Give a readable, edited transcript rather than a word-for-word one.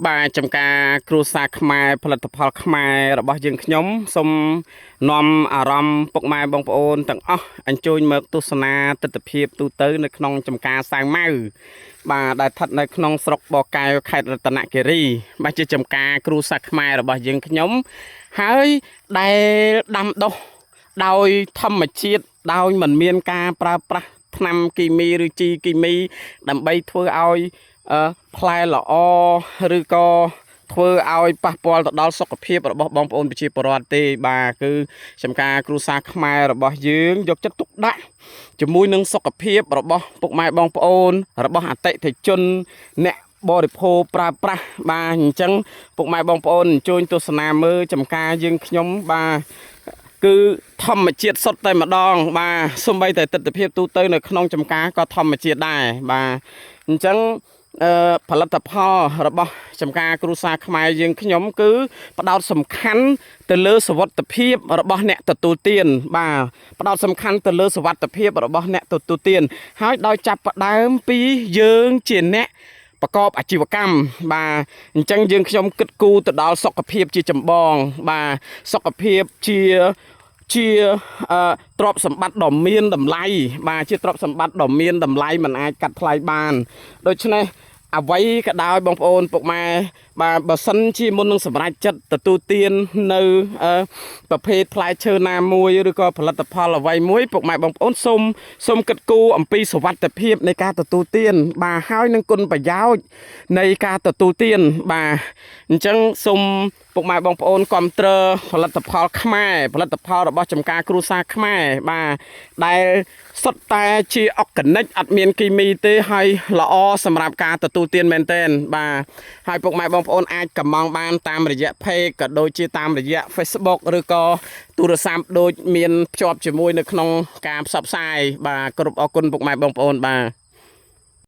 បាទចំការគ្រួសារខ្មែរផលិតផលខ្មែររបស់យើងខ្ញុំសូមនាំអារម្មណ៍ពុកម៉ែបងប្អូនទាំងអស់អញ្ជើញមកទស្សនាទស្សនភាពទូទៅនៅក្នុងចំការសាវម៉ាវបាទដែលស្ថិតនៅក្នុងស្រុកបរកែវខេត្តរតនគិរីបាទជាចំការគ្រួសារខ្មែររបស់យើងខ្ញុំហើយដែលដាំដុះដោយធម្មជាតិដោយមិនមានការប្រើប្រាស់ថ្នាំគីមីឬជីគីមីដើម្បីធ្វើឲ្យ ផ្លែល្អឬក៏ធ្វើឲ្យប៉ះពាល់ទៅដល់សុខភាពរបស់បងប្អូនប្រជាពលរដ្ឋទេបាទគឺចំការគ្រួសារខ្មែររបស់យើងយកចិត្តទុកដាក់ជាមួយនឹងសុខភាពរបស់ពុកម៉ែបងប្អូនរបស់អតិថិជនអ្នកបរិភោគប្រើប្រាស់បាទអញ្ចឹងពុកម៉ែបងប្អូនអញ្ជើញទស្សនាមើលចំការយើងខ្ញុំបាទគឺធម្មជាតិសុទ្ធតែម្ដង បាទសំបីតែទស្សនភាពទូទៅនៅក្នុងចំការក៏ធម្មជាតិដែរបាទអញ្ចឹង ផលិតផលរបស់ចំការគ្រួសារខ្មែរយើងខ្ញុំគឺផ្ដោតសំខាន់ទៅលើសវត្ថភាពរបស់អ្នកទទួលទានបាទផ្ដោតសំខាន់ទៅលើសវត្ថភាពរបស់អ្នកទទួលទានហើយដោយចាប់ផ្ដើមពីយើងជាអ្នកប្រកបអាជីវកម្មបាទអញ្ចឹងយើងខ្ញុំគិតគូរទៅដល់សុខភាពជាចម្បងបាទសុខភាពជា ជាអឺទ្រព្យសម្បត្តិដ៏មានតម្លៃបាទជាទ្រព្យសម្បត្តិដ៏មានតម្លៃមិនអាចកាត់ថ្លៃបានដូច្នេះអ្វីក៏ដោយបងប្អូនពុកម៉ែបាទបើសិនជាមុននឹងសម្រេចចិត្តទទួលទាននៅអឺប្រភេទផ្លែឈើណាមួយឬក៏ផលិតផលអ្វីមួយពុកម៉ែបងប្អូនសូមសូមគិតគូរអំពីសុវត្ថិភាពនៃការទទួលទានបាទហើយនឹងគុណប្រយោជន៍នៃការទទួលទានបាទអញ្ចឹងសូមពុកម៉ែបងប្អូនគ្រប់គ្រងផលិតផលខ្មែរផលិតផលរបស់ចំការគ្រួសារខ្មែរបាទដែលសុទ្ធតែជាអកនិកអត់មានគីមីទេហើយល្អសម្រាប់ការទទួលទានមែនទែនបាទហើយពុកម៉ែបងប្អូនអាចកម្មង់បានតាមរយៈ page ក៏ដូចជាតាមរយៈ Facebook ឬក៏ទូរស័ព្ទដូចមានភ្ជាប់ជាមួយនៅក្នុងការផ្សព្វផ្សាយបាទគ្រប់អរគុណពុកម៉ែបងប្អូនបាទ។